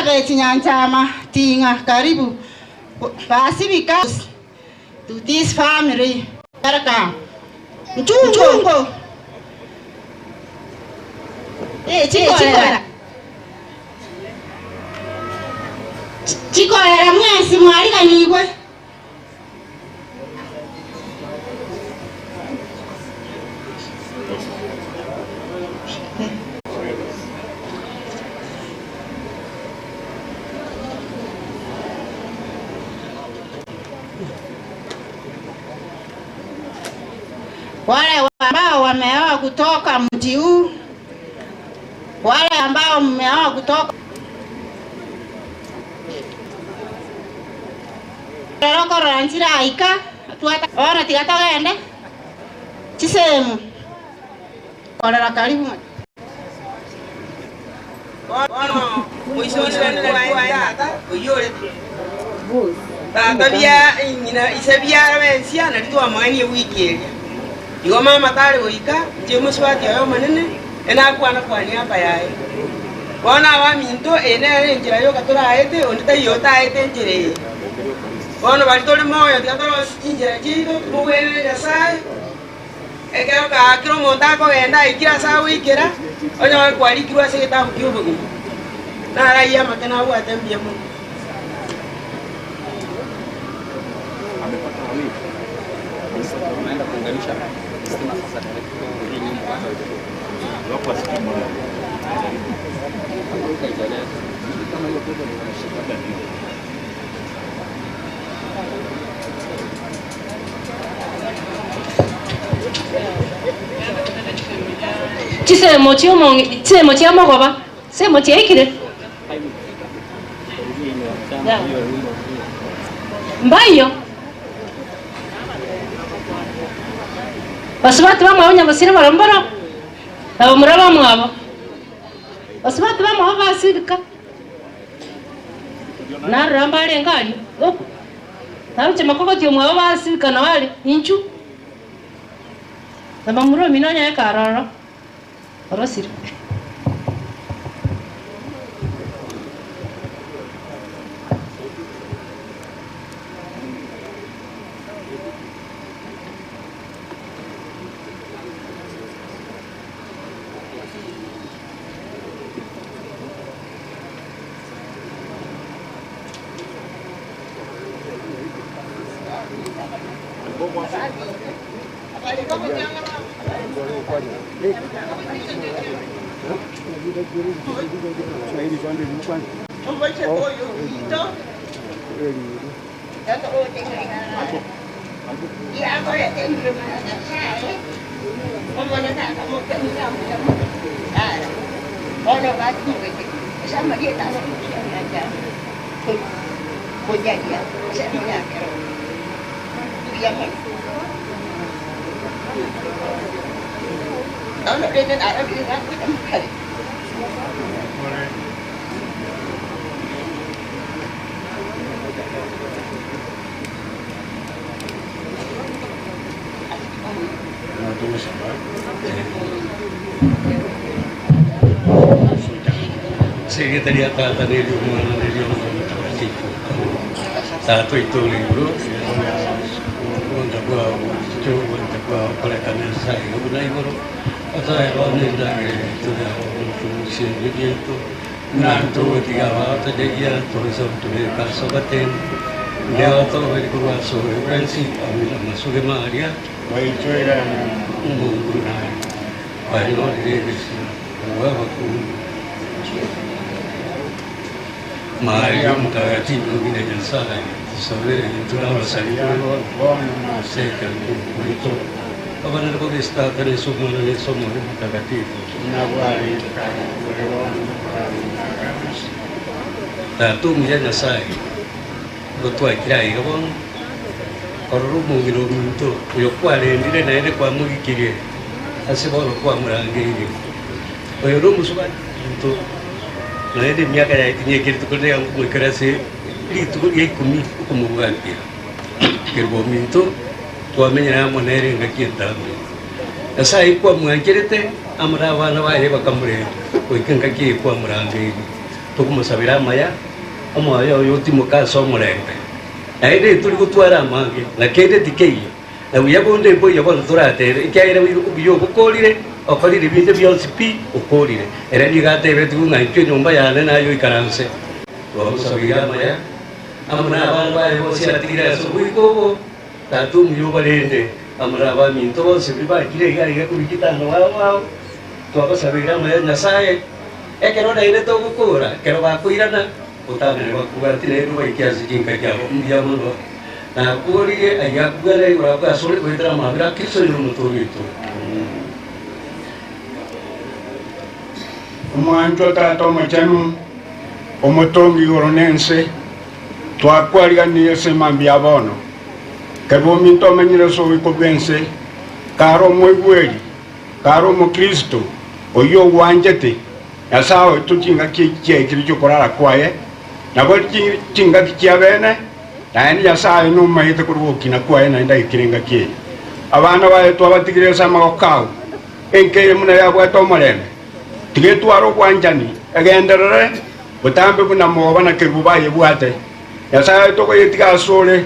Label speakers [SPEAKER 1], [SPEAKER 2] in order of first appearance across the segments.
[SPEAKER 1] Elizabeth Nyanchama Ting'a karibu Basibika to this family. Welcome. Mchungo. Eh, chikorera. Chikorera mwensi mwariganigwe. Wale ambao wameoa kutoka mji huu, wale ambao mmeoa kutoka Rora okorora nchiraika, bono tiga togende chisemi korera karibu.
[SPEAKER 2] Bono moisoisanere kwaye tata oyio ore tata bia ng'ina ise biara bensia nari twamogenia ewiki eria. Igo mama tare goika inche mosubati oye omonene enakwana kwania apa yaye. Bono abaminto eye nere enchera yoka toraete onde taiyo otaete enchera eye. Bono baria tore moyo tiga torosie chinchera chiaito tomogwenere Nyasae. Ekero kaa kera omonto akogenda aikire ase agoikera, onyore kwarikirwe ase egetabu ki'obogima. Naro ayio amake nabwate mbuya mono.
[SPEAKER 3] Chisemo chi'omong'i chisemo chia mogoba, chisemo chiaikire? Mbaiyo. Basubati bamwabo nyagosira barabwo mboro, na bamura bamwabo. Basubati bamwabo basirika, narora mbarenge aria, okwo. Naroche makogoti omwabo basirika nao are, inchuo. Na bamura omino onye ekaro ororo, orosire.
[SPEAKER 4] Ase erieta ria Tata, na eri'Omwana, na eri'Oroho Omotakatifu. Tata oito ore igoro, ogocha kwao goche, ogocha kwao korekane ase aiga buna igoro, otoe bono endagera yaito ya bono, torusie ebibe biaito, buna togotiga abatochegia, toise gotobeka ase ogoteemwa, naende otoborie korwa ase obobe bwensi. Amina. Amasuge maria, Omonto naye kwanyorire egesio kobua abakungu. Maria Omotagatifu, ng'ina Nyasae, tusabere intwe abasaria ase ekero ki'okoitwa. Obanere koba ase Tata, na ase Omwana, na ase Omoyo Omotagatifu. Tata omuya Nyasae, igo twakire aiga bono, korora omong'ina ominto oyo kwarendire naende kwamogikirie ase bono kwamorangeirie. Oyo nomosubati ominto, naende emiaka yaye tinyekereti korende iga nkomoikera ase rituko ria ikomi okomobwatia. Kerubo ominto, twamenyire amo nere engaki entambe. Nyasae kwamwancherete amo nabana baye bakamorenda goika engaki eye kwamorangeirie. Tokomosabera amaya, omoyo oye otimoke ase omorembe. Naende tori gotwara amange, na kende tikeiyo, na buya bonde mboiyo bono toratere, ekiagera obuya obo okorire, okorire binde bionsi pi okorire. Ere nigo atebetigwe ng'a inchuo enyomba yane naye oikaranse. Twamosabeire amaya amo nabana baye bonsi atigire ase oboiko obo, Tata omuya obarende amo nabaminto bonsi baria bachire iga iga korwa chitano ao ao, twabasabeire amaya Nyasae, ekero naende togokora, ekero bakoirana, otang'ane bakobwatie naende obaike ase chinka chiabo. Mbuya mono. Nakworirie ayio akobwana igoro abwo asore goetera amabera a Kristo oyore Omotoori oito.
[SPEAKER 5] Omwanchwa Tata Omochenu, Omotongi igoro na ense, twakwariganirie ase mambia a bono. Kebe ominto omenyire ase oboiko bw'ense, kare omoigweri, kare Omokristo, oyio ogwanchete, Nyasae oito chingaki echi chiaikire chi'okorara kwaye, nabo chingaki chia bene, naende Nyasae nomaete korwa ogokina kwaye naende aikire engaki eye. Abana baye twabatigire ase amagoko ao, enka eye buna yabwate omorembe, tiga etware obwanchani, egenderere botambe buna moba na kerubo bayebwate. Nyasae togoyetiga asore,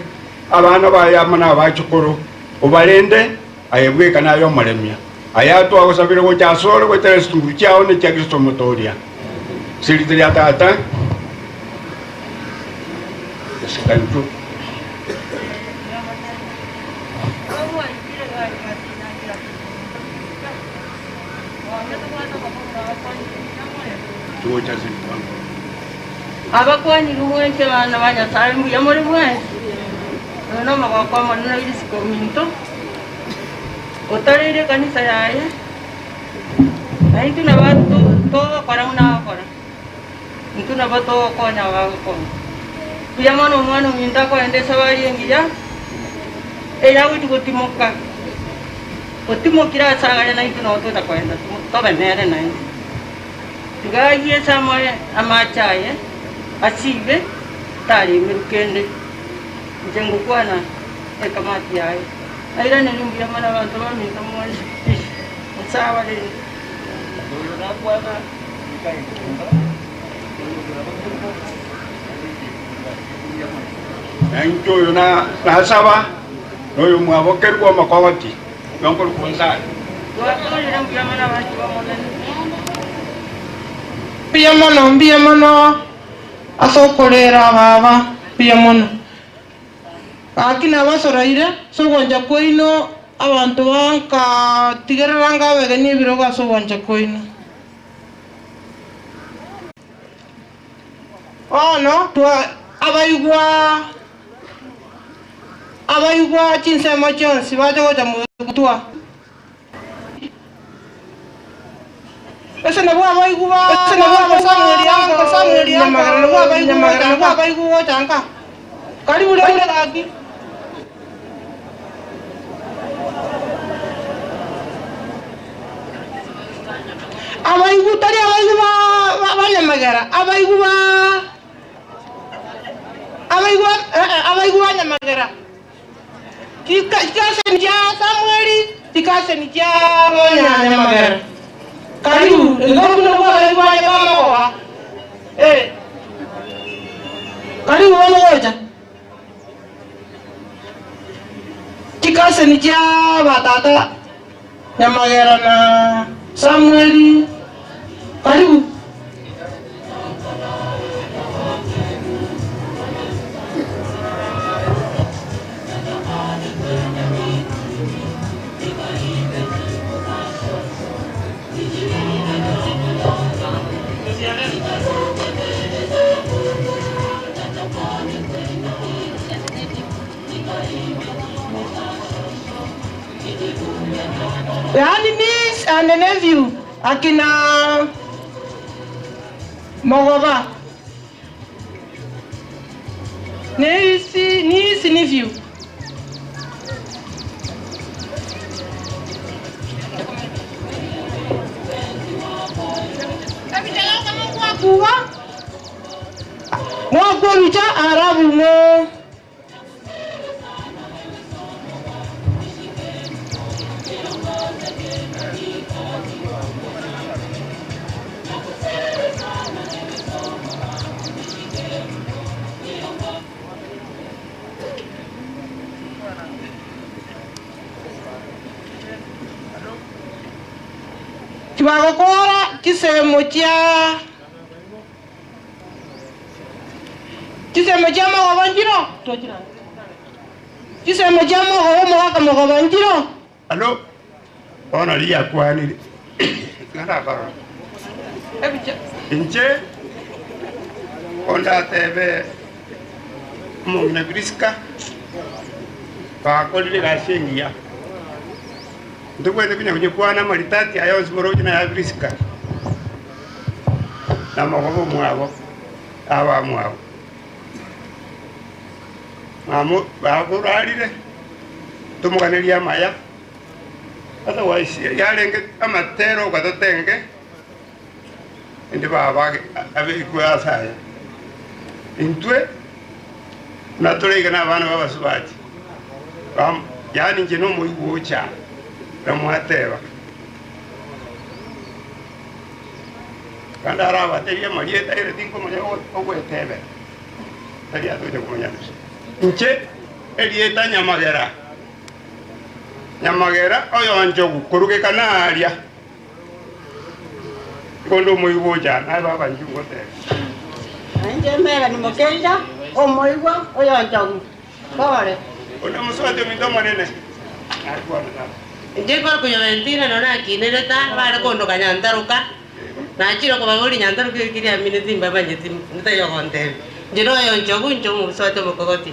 [SPEAKER 5] abana baye amo nabachukuru, obarende, Aye bweka naye omoremia. Aya twagosabire gocha asore goetera ase chinguru chiao na echia Kristo Omotooria. Ase erieta ria Tata, gosika intwe. Togocha ase ebiwango.
[SPEAKER 6] Abakwani mwensi abana ba Nyasae, mbuya more mwensi. Oyo nomogoko omonene oire isiko ominto, otareire ekanisa yaye, na intwe nabo togokora buna agokora, intwe nabo togokonya abagokonya. Mbuya mono omwana ominto akoenda esabari engiya, eyagochia gotimoka, otimokire ase agaya naintwe nabo tocha koenda tobe nere naende. Tiga ayie ase amache aye, asibe, taremerwa kende. Inche ngokwana ekamati yaye, Airaneri mbuya mono abanto baminto mwensi pi, Nyasae abarende.
[SPEAKER 5] Na inche oyo nasaba, na oyomwabo kerwe omokogoti, igo nkorokwa Onsari.
[SPEAKER 6] Twakorire mbuya mono abanto b'Omonene.
[SPEAKER 7] Mbuya mono, mbuya mono. Ase okoreera baba mbuya mono. Gaki nabasoroire ase ogwancha kwaino, abanto bankatigerera nkabegenia ebirogo ase ogwancha kwaino. Bono abaigwa abaigwa chinsemo chionsi bache gocha motwa. Ase nabwo abaigwa ba Nyamagera nabwo abaigwa gocha nka. Karibu rende gaki. Abaigwa tari abaigwa ba Nyamagera, abaigwa ba abaigwa abaigwa ba Nyamagera. Chikaseni chia Samweli, chikaseni chia Nyamagera. Karibu, igo buna bw'abaibori baye b'amagoba. Eh. Karibu bono gocha. Chikaseni chia batata Nyamagera na Samweli. Karibu. Yaani niece and nephew akina Mogoba. Niece, niece, nephew. Mwakua bicha arabu mo. Kibagokora chisemo chia chisemo chia mogobo nchiro chisemo chia mogobo omogaka mogobo nchiro.
[SPEAKER 5] Alo, bono riakwanire, tiga ndakorora. Inche ondatebe omong'ina Priska, bakorire egasi engiya. Ntobwenerete konya konyekwana amaritati aya onsi moroche naya Priska, na omogobo omwabo, abamwabo. Mama bakorarire, tomoganerie amaya, otherwise yarenge amatero ogatotenge, ende baba abekwe ase aya. Intwe buna tore iga na abana b'abasubati, yaani inche nomoigwa ocha, buna mwateba. Naende arabateebie amarieta ere tinkomanya ogwetebera, tari atoche komanya gose. Inche erieta Nyamagera, Nyamagera oyonchogu korugeka naaria, nigo nde omoigwa ocha naye baba inche ngoteba.
[SPEAKER 1] Inche Melanie Mokeira, omoigwa oyonchogu, pore.
[SPEAKER 5] Onde mosubati ominto omonene, nakwane tata.
[SPEAKER 2] Inche nkorokwa Juventina nonya nakinerete aa, bare kondoka Nyantaroka, nachire kobaboria Nyantaroka eki riamineti mbamanyeti, onde taiyo ogontebia. Inche noyo nchogu, inche omosubati omokogoti,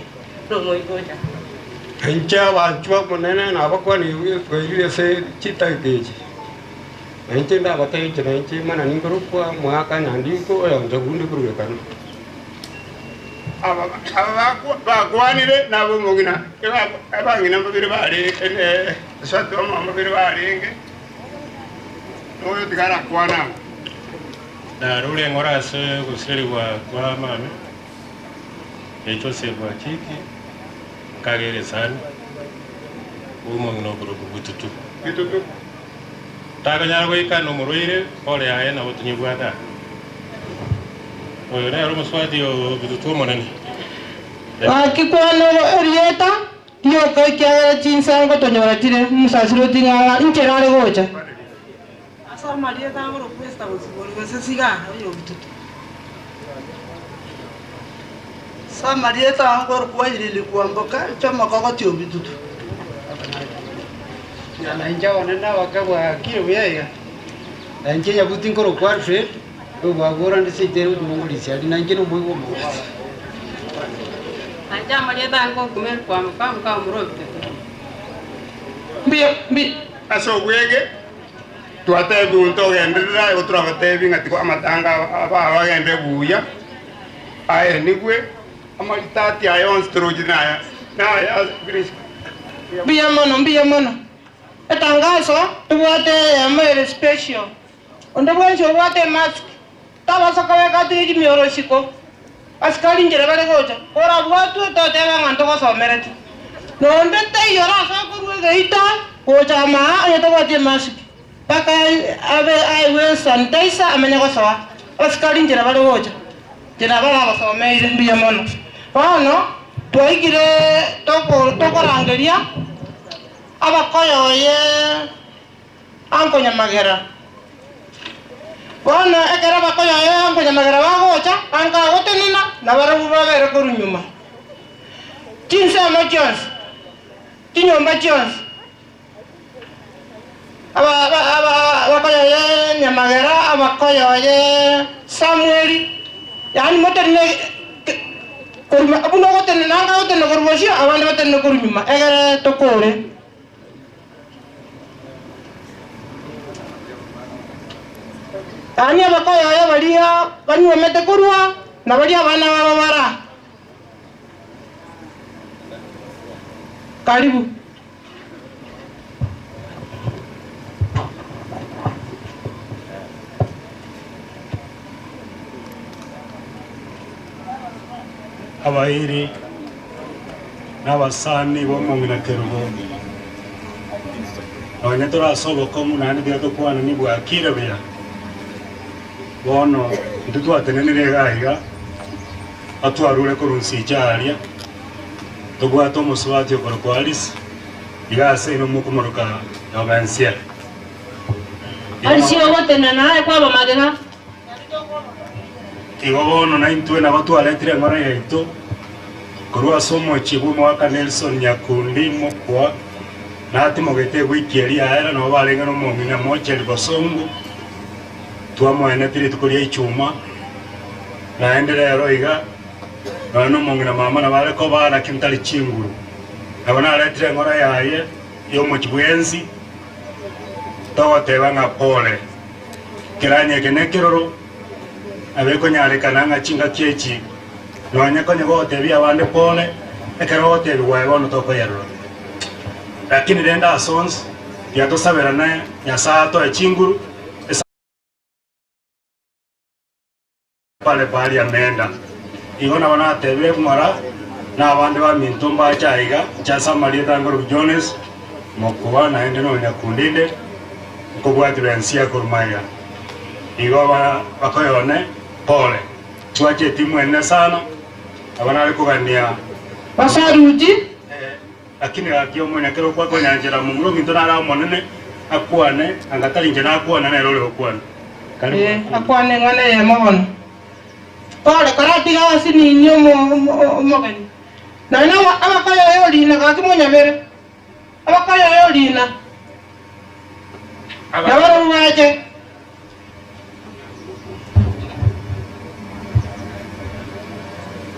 [SPEAKER 2] nomoigwa ocha.
[SPEAKER 5] Inche abanchwa Omonene nabakwanire twairire ase chitageka echi, na inche ndabatebie inche nainche mana ninkorokwa Omogaka Nyandiko oyo nchogu nde korwa Gekano. Aba bakwanire nab'omong'ina, abang'ina mbabere barenge, esati omomo mbabere barenge, na oyo tiga arakwane amo.
[SPEAKER 8] Narure ng'ora ase ogosirerigwa kwa mame, na Joseph Achiki, nkagera esani, bw'omong'ina okorokwa Bitutu.
[SPEAKER 5] Bitutu.
[SPEAKER 8] Takonyara goika nomorwaire ore aye nabo tonyebwate aa. Oyo nere omosubati o Bitutu omonene.
[SPEAKER 7] Gaki kwana erieta rioka ekiagera chinsango tonyora chire omosasiroti ng'a inchera are gocha.
[SPEAKER 6] Ase amarieta agorokwa Esther Bosibori gose Sigara oyo o Bitutu.
[SPEAKER 9] Ase amarieta agorokwa Irene Kwamboka inche omokogoti o Bitutu.
[SPEAKER 10] Na inche one nabakebwa gaki buya iga, na inche nyabuti nkorokwa Alfred, obwagora nde seito ere gotumongorisia aria, na inche nomoigwa omogwati.
[SPEAKER 6] Na inche amarieta ange okumeri kwamboka moka omorwa o Bitutu.
[SPEAKER 7] Mbuya mbuya.
[SPEAKER 5] Ase obwege twatebiwe ntogenderere aye gotorabatebi ng'a tiga amatanga aba agende buya, aenigwe amaritati aya onsi toroche naya naya Kristo.
[SPEAKER 7] Mbuya mono, mbuya mono. Etangaso tobwate eyemo ere special. Onde bwensi obwate emask tabasa kobeka atige chimioro isiko. Asikari nchera bare gocha, korabwatwe toteba ng'a ntogosomereti. Nonde taiyo orasoe korwa egeita gocha amaa onye tabwati emask, mpaka abe aegwe esanitizer amanye gosoa. Abasikari nchera bare gocha, inche nabo nabasomeire mbuya mono. Bono twaikire toko tokorangeria abakoyoye. Ankonyamagera. Bono ekero abakoyoyo ankonyamagera bagocha, anka agotenena, na barabwo babere korwa nyuma. Chinsemo chionsi, chinyomba chionsi, aba- aba- aba- abakoyoyo nyamagera, abakoyoye Samweli, yaani motenene ke- korwa buna ogotenena anga agotenena korwa bosio, abande batenene korwa nyuma, egere tokore. Yaani abakoyoyo baria banyuomete korwa, na baria abana babo bara. Karibu.
[SPEAKER 8] Abairi na abasani b'omong'ina Kerubo, nonya tore ase obokong'u naende tiga tokwane nibwakire buya. Bono intwe twatenenire iga iga, atwarure korwa nsicha aria, tobwate omosubati okorokwa Alice, iga ase inwe mokomoroka Yobensia.
[SPEAKER 3] Aria ogotenena naye kwabamagega.
[SPEAKER 5] Igo bono naintwe nabo twaretire eng'ora yaito korwa ase omochie bw'omogaka Nelson Nyakundi Mokwa, natimogete ewiki eria yaera nabo barenge nomong'ina Mocheri Bosongo, twamoeneti rituko ria Ichuma, naende rero iga nonya nomong'ina mama nabo are koba lakini tari chinguru. Nabo naretire eng'ora yaye y'omochie bwensi, togoteba ng'a pole. Keranya eke nekeroro, nabo ekonyarekana ng'a chingaki echi nonya konya gogotebia abande pole, ekero ogotebigwa aye bono tokoyerora. Lakini rende ase onsi, tiga tosaberane Nyasae atoe chinguru, Pare baria menda. Igo nabo natebire ng'ora na abande baminto mbache aiga, inche ase amarieta nkorokwa Jones, mokuba naende nonyakundi inde, nkobwati bensia korwa magega. Igo bakoyone pole. Twache etimu enene sana, nabo nare kogania.
[SPEAKER 7] Basaruti.
[SPEAKER 5] Lakini gaki omonyakera okwo akonyanchera momura ominto nare Omonene akwane, anga tari inche nakwana, nere ore gokwana. Karibu
[SPEAKER 7] Ee,
[SPEAKER 5] Gakuri.
[SPEAKER 7] akwane eng'ana eyemo bono. Pole, koratiga ase nini omogeni. Nonya abakoyoyo orina gaki monyabere, abakoyoyo orina, nabarabwo bache.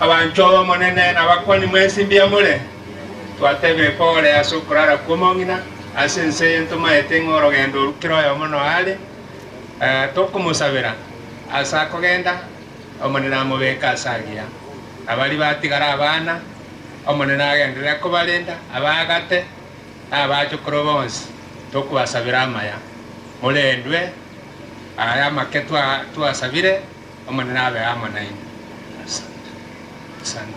[SPEAKER 11] Abanchwa b'Omonene nabakwani mwensi mbuya more? Twatebire pole ase okorara kw'omong'ina ase ense eye ntomaete ng'a orogendo oru kera oyomo noe are, tokomosabera ase akogenda, Omonene amobeke ase agiya. Na baria batigara abana, Omonene agenderere kobarenda, abaagate, na abachokoro bonsi, tokobasabera amaya. Morendwe aya amake twasabire, Omonene abe amo nainwe. Asante.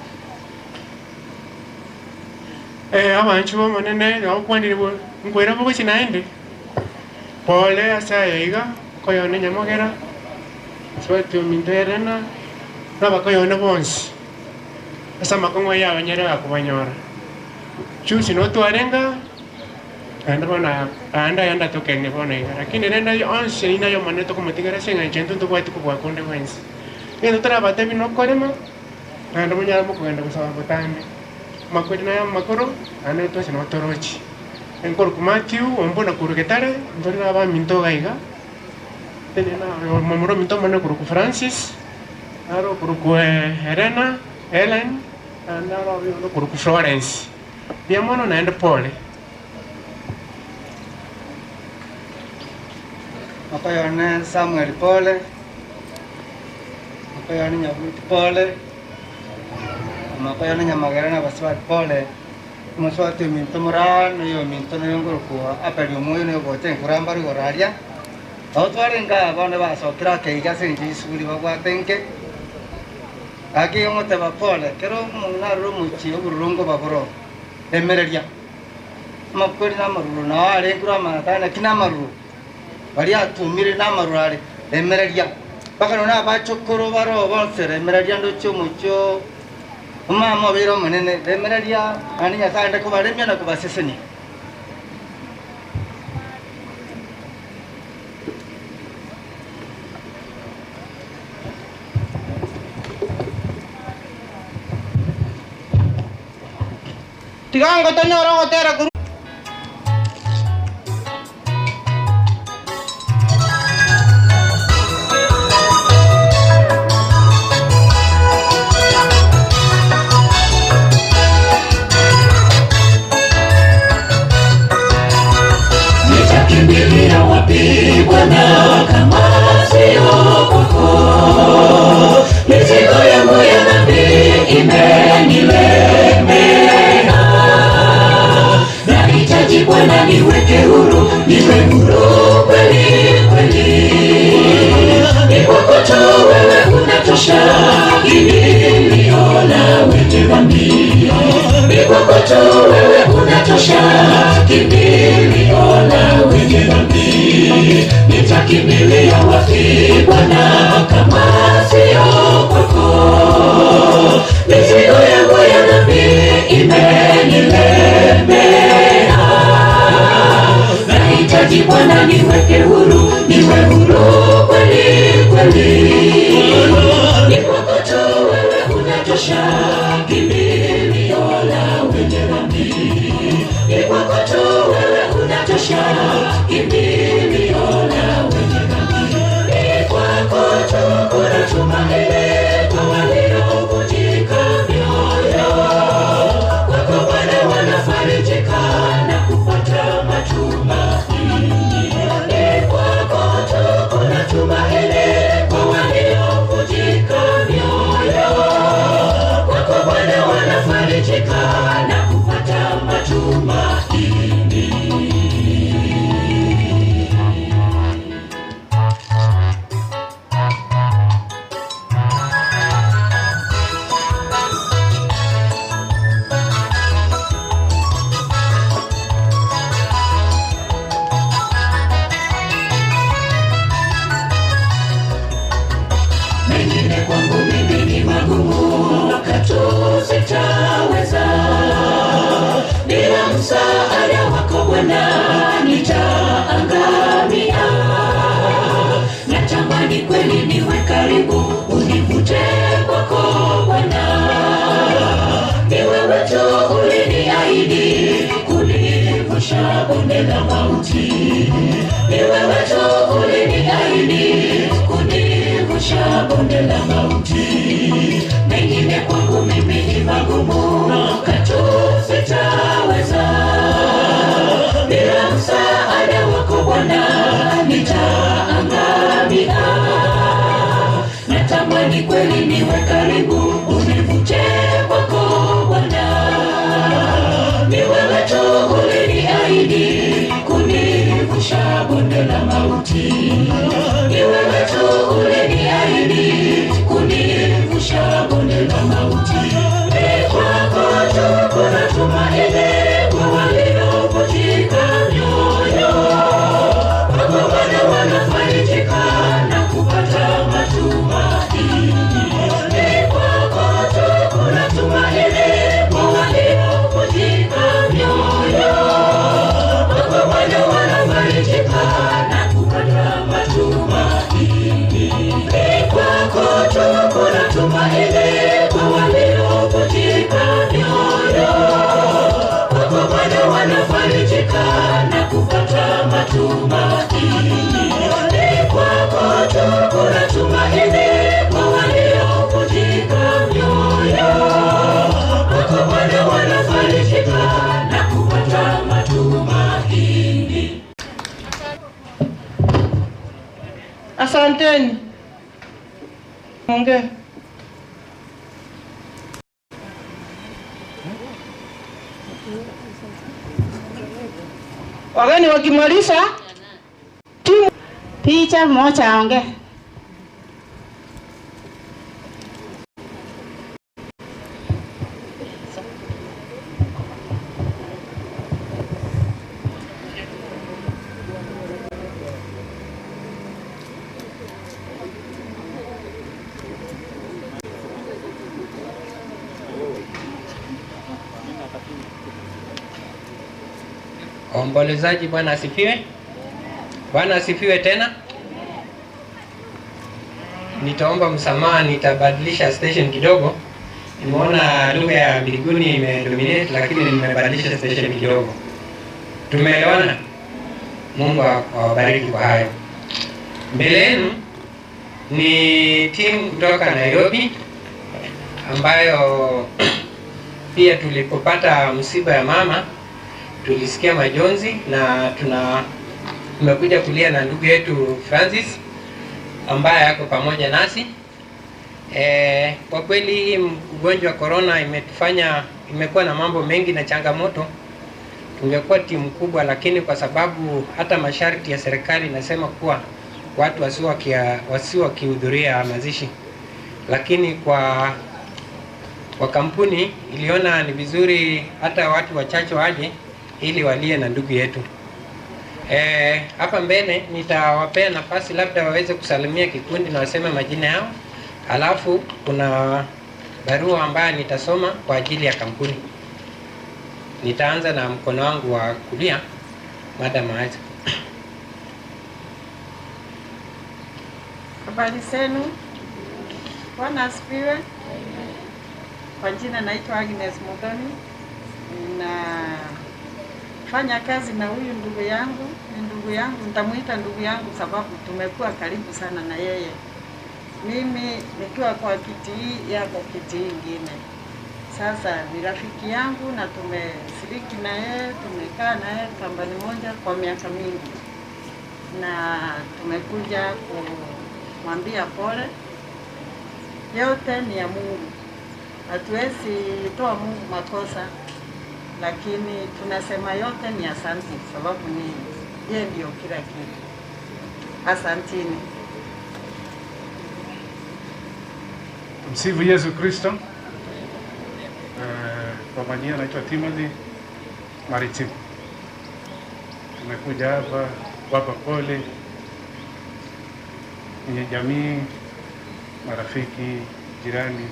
[SPEAKER 8] Ee, abanchwa b'Omonene, nagokwanire nkoira bogochia naende. Pole ase aya iga, okoyona enyamogera, Swati ominto Helena, na abakoyona bonsi, ase amakong'u ayio abanyare bakobanyora. Chusi notwarenge aa. Naende bono aande aya ndatokenie bono iga, lakini rende ayio onsi ayio naye Omonene tokomotigera ase eng'encho intwe ntobwati kobua konde gwensi. Egento torabatebie nokorema, naende monyare mokogenda gosaba botambe. Amakweri naye amakoro, naende twensi nabo torochie. Nkorokwa Mathew, ombo na korwa Getare, ntore na abaminto iga iga, momura ominto omonene okorokwa Francis, naro okorokwa Helena, Hellen, naende naro oyonde okorokwa Florence. Mbuya mono naende pole.
[SPEAKER 10] Mokoyone Samuel pole, mokoyone Nyabuti pole, mokoyone Nyamagera na abasubati pole, omosubati ominto moraa na oyominto noyo ngorokwa Abeli omoyo noyo ogocha enkuramba rigoro aria. Nabo twarenge aa bono basokire ake iga ase engencho y'esuguri babwate nke. Gaki ngoteba pole, kera omong'ina arure omochie obororo nkoba bororo, remereria. Amakweri na amaroro nao arenge korwa amaratari, naki namaroro baria atumire namaroro are, remereria. Mpaka nonya abachokoro baroo bonsi, remereria ndoche omochie oo omama obeire omonene, remereria naende Nyasae aende kobaremia na kobasesenia.
[SPEAKER 7] Tiga ngotonyore ogotera korwa.
[SPEAKER 12] Nitakimbilia wapi Bwana kama sio kwako? Mizigo yangu ya dhambi imenilemea. Nahitaji Bwana niweke huru, niwe huru kweli kweli. Ni kwako tu wewe unatosha, kimbilio la wenye dhambi. Ni kwako tu wewe unatosha, kimbilio la wenye dhambi. Nitakimbilia wapi Bwana kama sio kwako? Mizigo yangu ya dhambi imenilemea. Nahitaji Nahitaji Bwana niweke huru, niwe huru kweli kweli. Ni kwako tu wewe unatosha, kimbilio la wenye dhambi. Ni kwako tu wewe unatosha, kimbilio la wenye dhambi. Ni kwako tu kuna tumaini kwa waliovunjika mioyo. Kwako Bwana wanafarijika na kupata matumaini. Ni kwako tu kuna tumaini kwa waliovunjika mioyo. Kwako Bwana wanafarijika na kupata matumaini. Mengine kwangu mimi ni magumu, katu sitaweza. Bila msaada wako Bwana nitaangamia. Natamani kweli niwe karibu, univute kwako Bwana. Ni wewe tu uliniahidi kunivusha bonde la mauti. Ni wewe tu uliniahidi kunivusha bonde la mauti. Mengine kwangu mimi ni magumu, katu sitaweza. Bila msaada wako Bwana nitaangamia. Natamani kweli niwe karibu, univute kwako Bwana. Ni wewe tu uliniahidi kunivusha bonde la mauti. Ni wewe tu uliniahidi kunivusha bonde la mauti. Ni kwako tu kuna tumaini kwa waliovunjika mioyo. Kwako Bwana wanafarijika na kupata matumaini. Ni kwako tu kuna tumaini kwa waliovunjika mioyo. Kwako Bwana wanafarijika na kupata matumaini. Ni kwako tu kuna tumaini kwa waliovunjika mioyo. Kwako Bwana wanafarijika na kupata matumaini. Ni kwako tu kuna tumaini kwa waliovunjika mioyo. Kwako Bwana wanafarijika na kupata matumaini.
[SPEAKER 7] Asanteni. Ongea. Wageni wakimaliza timu
[SPEAKER 1] Picha moja aongee.
[SPEAKER 2] Waombolezaji, Bwana asifiwe. Bwana asifiwe tena. Nitaomba msamaha, nitabadilisha station kidogo. Nimeona lugha ya mbinguni imedominate, lakini nimebadilisha station kidogo. Tumeelewana? Mungu awabariki kwa hayo. Mbele yenu ni timu kutoka Nairobi ambayo pia tulipopata msiba ya mama tulisikia majonzi na tuna tumekuja kulia na ndugu yetu Francis ambaye ako pamoja nasi. E, kwa kweli hii ugonjwa wa corona imetufanya imekuwa na mambo mengi na changamoto. Tungekuwa timu kubwa, lakini kwa sababu hata masharti ya serikali inasema kuwa watu wasio wakihudhuria mazishi, lakini kwa kwa kampuni iliona ni vizuri hata watu wachache waje ili walie na ndugu yetu. Hapa mbele nitawapea nafasi labda waweze kusalimia kikundi na waseme majina yao, alafu kuna barua ambayo nitasoma kwa ajili ya kampuni. Nitaanza na mkono wangu wa kulia, Madam Isaac.
[SPEAKER 13] Habari zenu? Bwana asifiwe. Kwa jina naitwa Agnes Muthoni, ninafanya kazi na huyu ndugu yangu. Ni ndugu yangu, nitamuita ndugu yangu sababu tumekuwa karibu sana na yeye. Mimi nikiwa kwa kiti hii, yako kiti hii ingine. Sasa ni rafiki yangu na tumeshiriki na yeye, tumekaa na yeye kambani moja kwa miaka mingi, na tumekuja kumwambia pole. Yote ni ya Mungu, hatuwezi toa Mungu makosa, lakini tunasema yote ni asanti, sababu ni yeye ndio kila kitu. Asantini.
[SPEAKER 14] Tumsifu Yesu Kristo. Kwa majina naitwa Timothy Maritim. Tumekuja hapa kuwapa pole kwenye jamii, marafiki, jirani,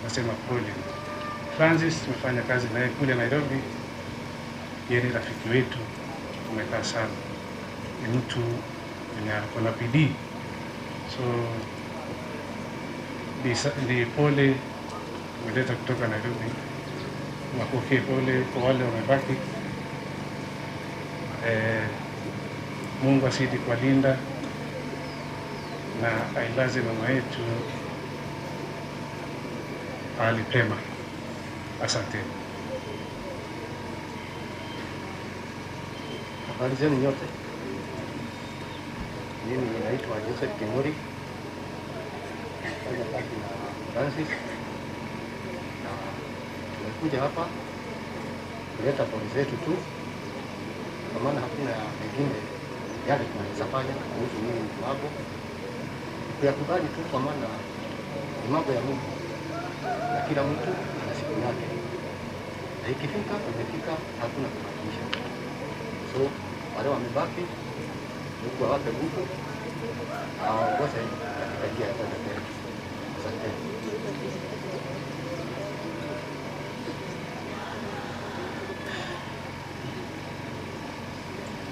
[SPEAKER 14] nasema pole. Francis tumefanya kazi naye kule Nairobi, yeye ni rafiki wetu, tumekaa sana, ni mtu mwenye ako na bidii, so ni pole tumeleta kutoka Nairobi. Wapokee pole kwa wale wamebaki. Eh, Mungu azidi kuwalinda na ailaze mama yetu pahali pema. Asante.
[SPEAKER 15] Habari zenu nyote. Mimi naitwa Joseph King'ori, nafanya kazi na Francis na tumekuja hapa kuleta pole zetu tu, kwa maana hakuna mengine yale tunaweza fanya kuhusu mimi ni mambo kuyakubali tu, kwa maana ni mambo ya Mungu na kila mtu ana siku yake, na ikifika imefika, hakuna kubadilisha. So wale wamebaki, Mungu awape nguvu awaongoze katika njia ya kwenda mbele. Asante.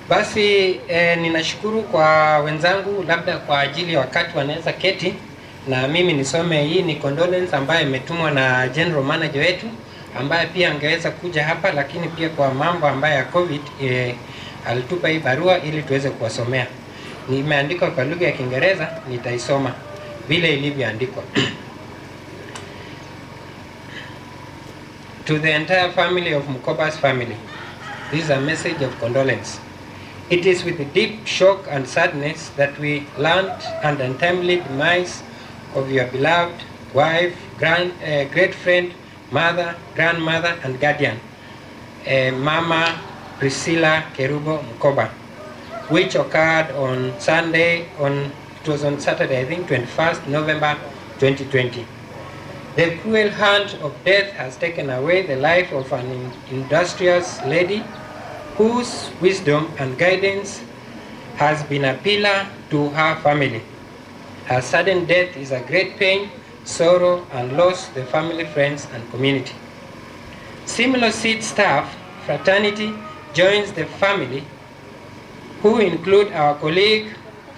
[SPEAKER 11] Basi ninashukuru kwa wenzangu, labda kwa ajili ya wakati wanaweza keti na mimi nisome. Hii ni condolence ambayo imetumwa na general manager wetu ambaye pia angeweza kuja hapa, lakini pia kwa mambo ambayo ya COVID alitupa hii barua ili tuweze kuwasomea. Nimeandikwa kwa lugha ya Kiingereza, nitaisoma vile ilivyoandikwa. To the entire family of Mkoba's family, this is a message of condolence. It is with deep shock and sadness that we learned and untimely demise of your beloved wife, great friend, mother, grandmother, and guardian, Mama Priscilla Kerubo Mkoba, which occurred on Sunday, on it was on Saturday, I think, 21st November 2020. The cruel hand of death has taken away the life of an industrious lady whose wisdom and guidance has been a pillar to her family. Her sudden death is a great pain, sorrow, and loss to the family, friends, and community. Similar Seed staff fraternity joins the family, who include our colleague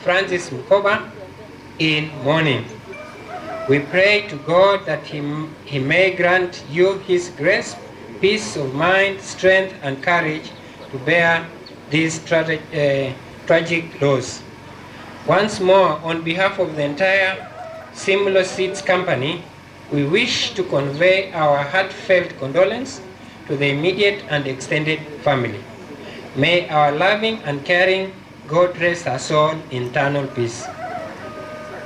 [SPEAKER 11] Francis Mkoba, in mourning. We pray to God that he may grant you his grace, peace of mind, strength, and courage to bear this tragic loss. Once more, on behalf of the entire Simlo Seeds Company, we wish to convey our heartfelt condolence to the immediate and extended family. May our loving and caring God rest her soul in eternal peace.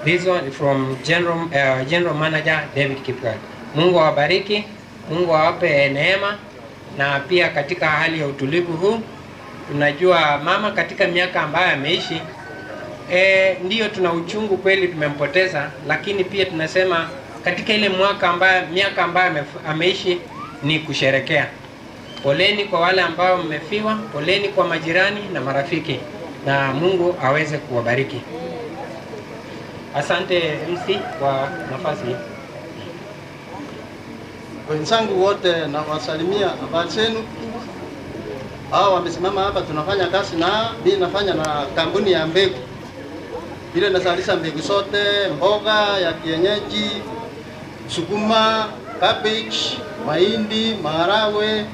[SPEAKER 11] This one from General Manager David Kipgal. Mungu awabariki, Mungu awape neema na pia katika hali ya utulivu huu, tunajua mama katika miaka ambayo ameishi ndiyo tuna uchungu kweli tumempoteza, lakini pia tunasema katika ile miaka ambayo ameishi ni kusherekea. Poleni kwa wale ambao mmefiwa, poleni kwa majirani na marafiki, na Mungu aweze kuwabariki. Asante MC kwa nafasi hii.
[SPEAKER 15] Wenzangu wote nawasalimia, habari zenu? Hao wamesimama hapa, tunafanya kazi na mimi nafanya na kampuni ya mbegu.
[SPEAKER 16] Ile nazalisha mbegu zote, mboga ya kienyeji, sukuma, cabbage, mahindi, maharagwe.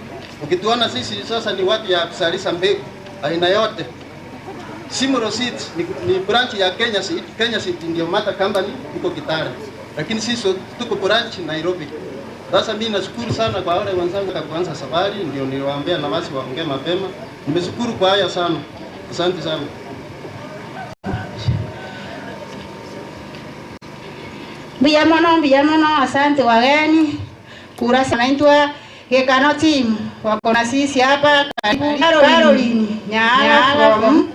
[SPEAKER 16] Ukituona sisi sasa ni watu ya kuzalisha mbegu aina yote. Simro Seeds ni branch ya Kenya Seed. Kenya Seed ndio mother company iko Kitale, lakini sisi tuko branch Nairobi. Sasa mimi nashukuru sana kwa wale wenzangu kwa kuanza safari, ndio niliwaambia nafasi waongee mapema. Nimeshukuru kwa haya sana, asante sana.
[SPEAKER 1] Mbuya mono mbuya mono asante wageni kura sana intwa Gekano team wako na sisi hapa karibu Caroline Nyaala from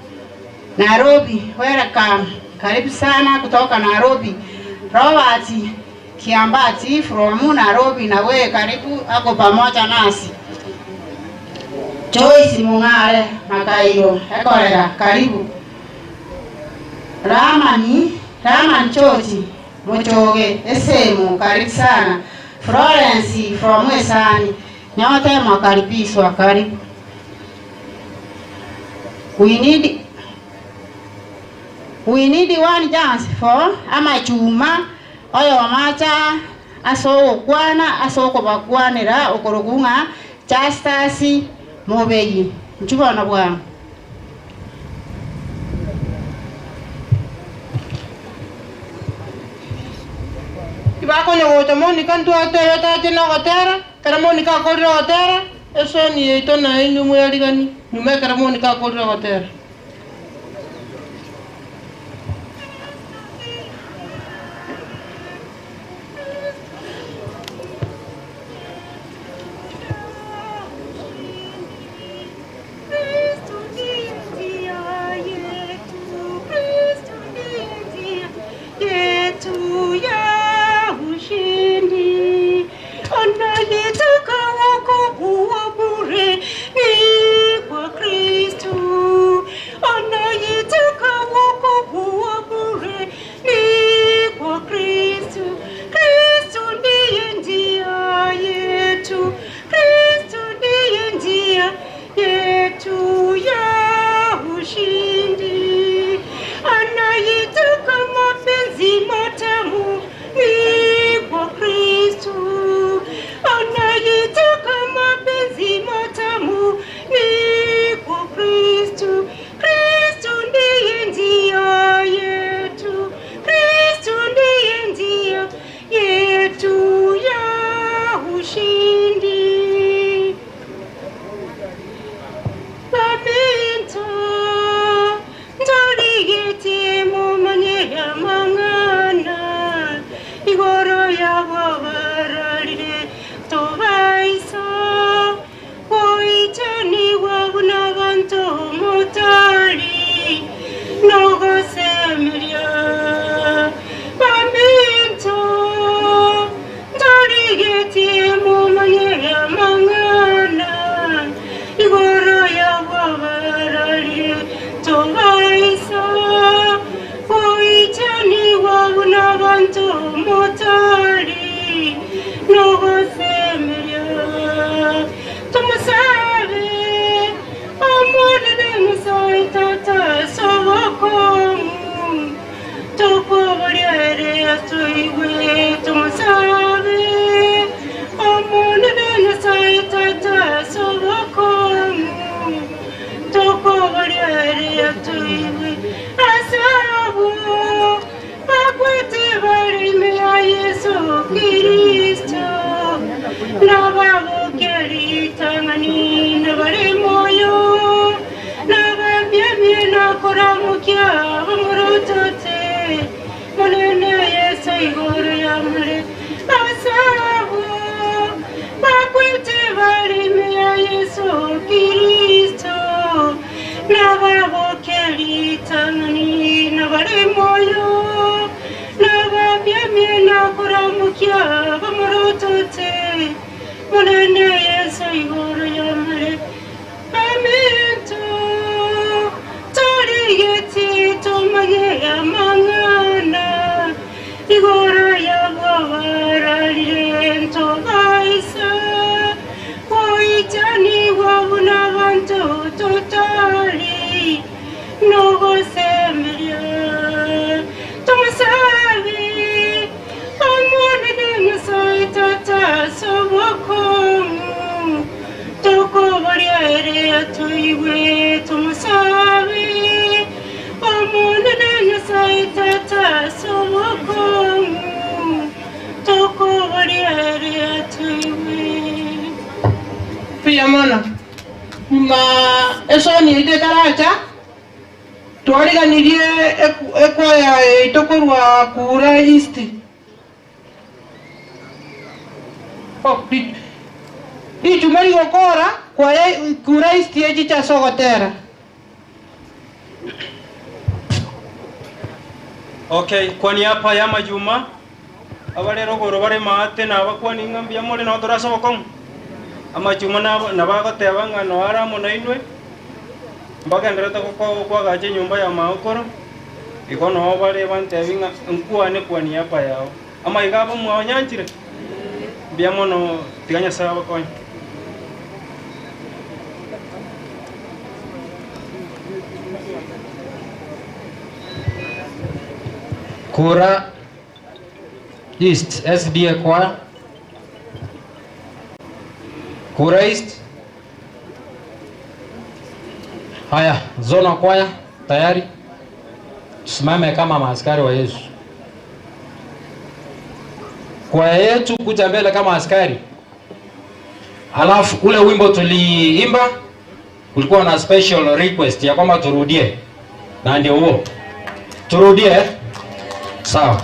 [SPEAKER 1] Nairobi welcome karibu sana kutoka Nairobi Robert Kiambati from Nairobi na we karibu ako pamoja nasi Joyce Mung'are Makairo ekorera karibu Ramani Raman George Muchoge Esemu karibu sana Florence from Esani nyote mwakaribishwa karibu We need We need one chance for amachuma oyomacha ase ogokwana ase okobakwanera okorokwa ng'a Justus Mobegi. Inchuo bono bwango.
[SPEAKER 7] Tibakonya gocha Monica ntwatebete ache nogotera, ekero Monica akorire ogotera, esoni yaito naye inwe mwerigani, nyuma ekero Monica akorire ogotera.
[SPEAKER 3] Yetu ya ushindi anayetaka wokovu wa bure ni kwa Kristo, anayetaka wokovu wa bure ni kwa Kristo. Kristo ndiye njia yetu, Kristo ndiye njia yetu ya ushindi, anayetaka mapenzi matamu ni kwa Kristo, anayetaka mapenzi matamu ni kwa Kristo. Kristo ndiye njia yetu, Kristo ndiye njia yetu ya ushindi. Babinto ntorigete mumanye amang'ana igoro yabo bararire tobaisa goichaniwa buna banto motari nogosemeria Babinto ntorigete mumanye amang'ana igoro yabo bararire tobaisa goichaniwa buna banto motari nogosemeria tumusabe omwonene musae tata sobokomu tokoboryere atoigwe tumusabe omonene nyasaye tata sobokomu tokoboryere atoigwe asabo bakwete barime ya Yesu Kristo nababokeriitang'ani nabari moyo nababyemye nakoramukia bamurotote munene Yesu igoro yamure abasabo bakwete barime ya Yesu Kristo nababokeriitang'ani nabari moyo nababyemye nakoramukia bamurotote munene Yesu igoro yamure aminto torigeti tumanye amang'ana igoro yabo bararire ntobaisa goichaniwa buna bantu totari nogosemeria. Tokoboria ere atoigwe, tomosabe Omonene Nyasae Tata ase obokong'u, tokoboria ere atoigwe.
[SPEAKER 7] Mbuya mono. Nyuma esoni yaito etaracha, twariganirie ekwaya yaito korwa Kura East. Rijuma rigokora kwaya Kura East echiche ase ogotera.
[SPEAKER 17] Okay, kwani apa ya amajuma abare rogoro bare maate nabakwani ng'a mbuya more nao tore ase obokong'u. Amachuma nabo nabo agoteba ng'a noe are amo nainwe, mbagendererete goko kwagacha enyomba ya maokoro, igo noo bare bantebi ng'a nkwane kwani apa yao. Amaiga abo mwaonyanchire? Mbuya mono, tiga Nyasae abakonye.
[SPEAKER 18] Kura East SDA Choir. Kura East. Haya, Zona Choir tayari? Tusimame kama maaskari wa Yesu. Kwaya yetu kuja mbele kama askari. Alafu ule wimbo tuliimba kulikuwa na special request ya kwamba turudie, na ndio huo turudie. Sawa.